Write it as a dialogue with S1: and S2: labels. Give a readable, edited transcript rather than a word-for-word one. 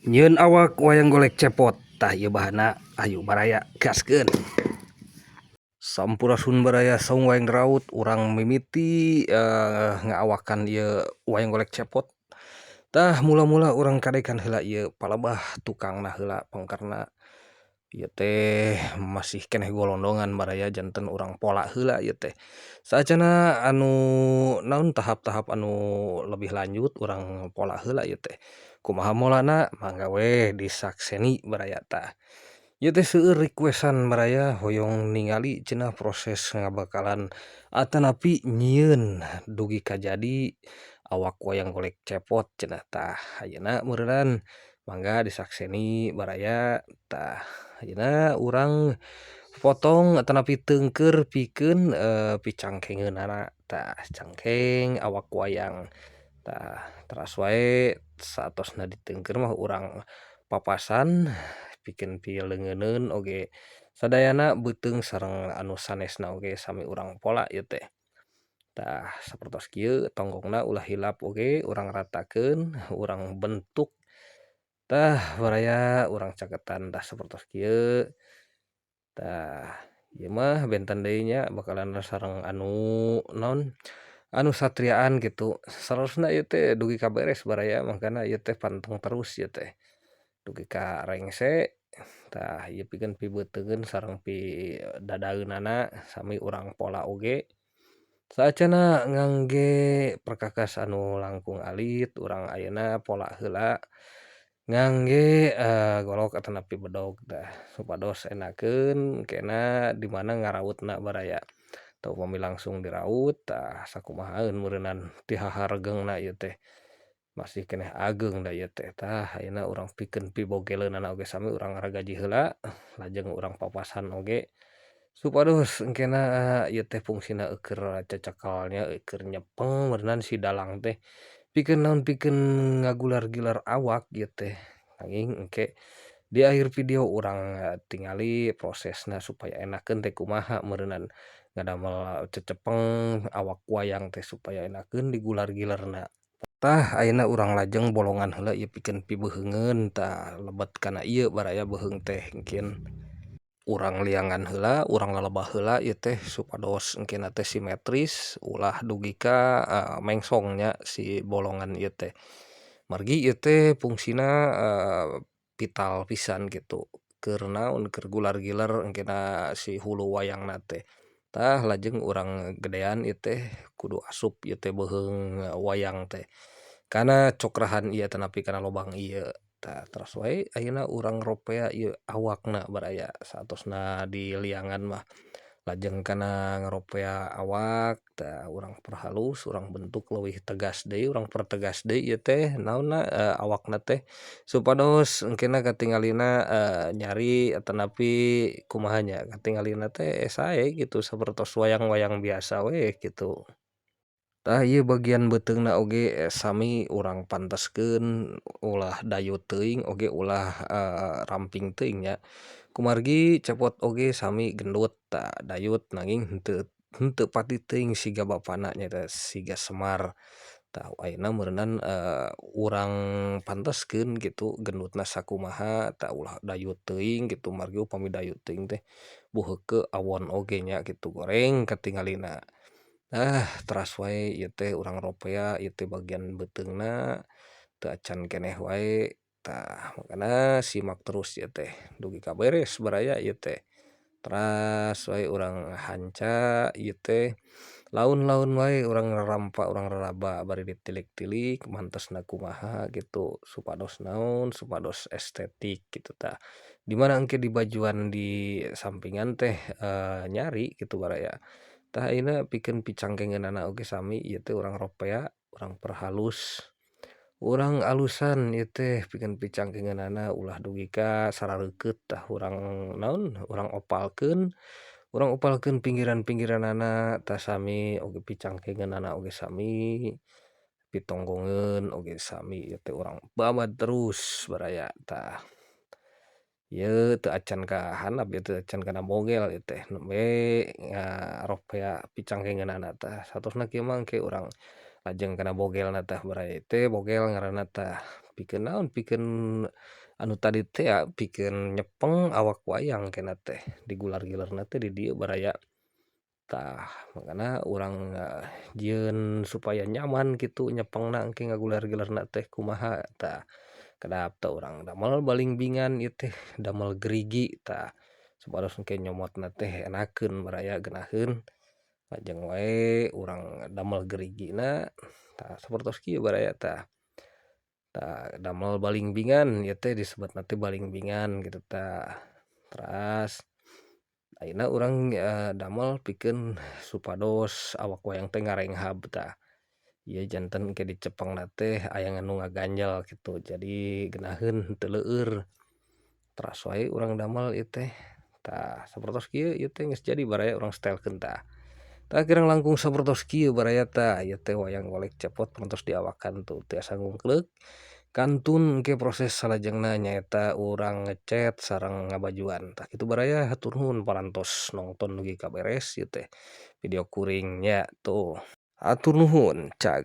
S1: Nyieun awak wayang golek cepot, tah ieu bahanna, ayo baraya gaskeun. Sampurasun baraya, saung wayang raut urang mimiti ngaawakan ieu wayang golek cepot. Tah, mula-mula urang kadekan heula ieu palebah tukangna heula, pengkerna ieu teh masih keneh golondongan baraya, janten urang pola heula ieu teh. Saacana anu naon tahap-tahap anu lebih lanjut, urang pola heula ieu teh. Kumaha molana? Mangga we disakseni baraya. Tah, ieu teh seueur requestan baraya, hoyong ningali cenah proses ngabakalan atanapi nyieun dugi ka jadi awak wayang golek cepot cenah. Tah, ayeuna meureunan mangga disakseni baraya. Tah, ayeuna urang potong atanapi teungkeur pikeun picangkengeunana. Tah, cangkeng awak wayang. Tah, teras wae saatosna diteungkeur mah urang papasan pikeun pileungeuneun oge sadayana beuteung sareng anu sanesna oge sami urang pola ieu teh. Tah, sapertos kieu tonggongna ulah hilap oge urang ratakeun, urang bentuk. Tah baraya, urang caketan tah sapertos kieu. Tah, ieu mah benten deui nya bakalan sareng anu naon anu satriaan kitu. Saleresna ieu teh dugi ka beres baraya, mangkana ieu teh panteng terus ieu teh dugi ka rengse. Tah, ieu pikeun pibeuteungeun sareng pidadaeunana sami urang pola oge. Saacana ngangge perkakas anu langkung alit, urang ayeuna pola heula ngangge golok atanapi bedog. Tah, supados enakeun kena di mana ngarautna baraya. Teu upami langsung diraut, tah sakumahaeun meureunan ti haharegeungna ieu teh, masih keneh ageung da ieu teh. Tah, ayeuna urang pikeun pibogeleunana oge sami urang ragaji heula, lajeng urang papasan oge supados engkena ieu teh fungsina eueuh cecekel nya, keur nyepeng meureunan si dalang teh pikeun naon, pikeun ngagular-gilar awak ieu teh. Nanging engke di akhir video urang tingali prosesna supaya enakeun teh kumaha meureunan ngadamel cecepeng awak wayang teh supaya enakeun digular-gilarna. Tah, ayeuna urang lajeng bolongan heula ieu pikeun pibeheungeun. Tah, lebet kana ieu baraya beuheung teh engkin urang liangan heula, urang lalebah heula ieu teh supados engkena teh simetris, ulah dugi ka mengsong nya si bolongan ieu teh, margi ieu teh fungsina vital pisan kitu keur naon, keur gular-gilar engkena si hulu wayangna teh. Tah, lajeng urang gedean ieu teh kudu asup ieu teh beuheung wayang teh kana cokrahan ieu atanapi kana lobang ieu. Tah, teras wae ayeuna urang ropea ieu awakna baraya. Saatosna di liangan mah lajeng kana ngaropea awak. Tah, urang perhalus, urang bentuk leuwih tegas deui, urang pertegas deui ieu teh naonna awakna teh supados engkena katingalina nyari atanapi kumaha nya, katingalina teh sae kitu sapertos wayang-wayang biasa we kitu. Tah, ieu bagian beuteungna oge sami urang panteskeun, ulah dayut teuing oge ulah ramping teuing nya, kumargi cepot oge sami gendut. Tah, dayut nanging henteu henteu pati teuing siga bapana nyaeta siga Semar. Tah, ayeuna meureunan urang panteskeun kitu gendutna sakumaha. Tah, ulah dayut teuing kitu, margi upami dayut teuing teh buh heukeut awon oge nya kitu, goreng katingalina. Ah, teras wae ieu teh urang ropea ieu teh bagian beuteungna teu acan keneh wae. Tah, mangkana simak terus ieu teh dugi ka beres baraya ieu teh. Teras wae urang hanca ieu teh, laun-laun wae urang rarampa, urang raraba bari ditilik-tilik mantesna kumaha kitu supados naon, supados estetik kitu. Tah, di mana engke dibajuan di sampingan teh nyari kitu baraya. Tah, ayeuna pikeun picangkengeunana oge sami ieu teh urang ropea, urang perhalus, urang alusan ieu teh pikeun picangkengeunana ulah dugi ka sarareukeut. Tah, urang naon, urang opalkeun, urang opalkeun pinggiran-pinggiranana. Tah, sami oge picangkengeunana oge sami, pitonggongeun oge sami ieu teh urang babad terus baraya. Tah, ieu teu acan ka handap ieu teh, acan kana bogel ieu teh nembe ngaropea picangkengeunana. Tah, satosna kieu mah engke urang lajeng kana bogelna. Tah baraya, teh bogel ngaranna tah. Pikeun naon, pikeun anu tadi tea, pikeun nyepeng awak wayang kena teh digular-gilerna teh di dieu baraya. Tah mangkana urang jieun supaya nyaman kitu nyepengna engke ngagular-gilerna teh kumaha tah kedap teh urang damel balingbingan ieu teh damel gerigi tah supados engke nyomotna teh enakeun baraya geunaheun lajeng wae urang damel gerigina tah sapertos kieu baraya tah. Tah damel balingbingan ieu teh disebutna teh balingbingan kitu tah. Teras ayeuna urang damel pikeun supados awak wayang teh ngarenghap tah ieu janten engke dicepengna teh aya nu ngaganjel kitu jadi geunaheun henteu leueur teras wae urang damel ieu teh tah sapertos kieu ieu teh geus jadi baraya urang setelkeun tah. Tah kirang langkung sapertos kieu baraya tah ieu teh wayang golek cepot parantos diawakan tuh tiasa ngungkleuk kantun engke proses salajengna nyaeta urang ngecet sareng ngabajuan tah kitu baraya hatur nuhun parantos nongton dugi ka beres ieu teh video kuring nya tuh hatur nuhun cag.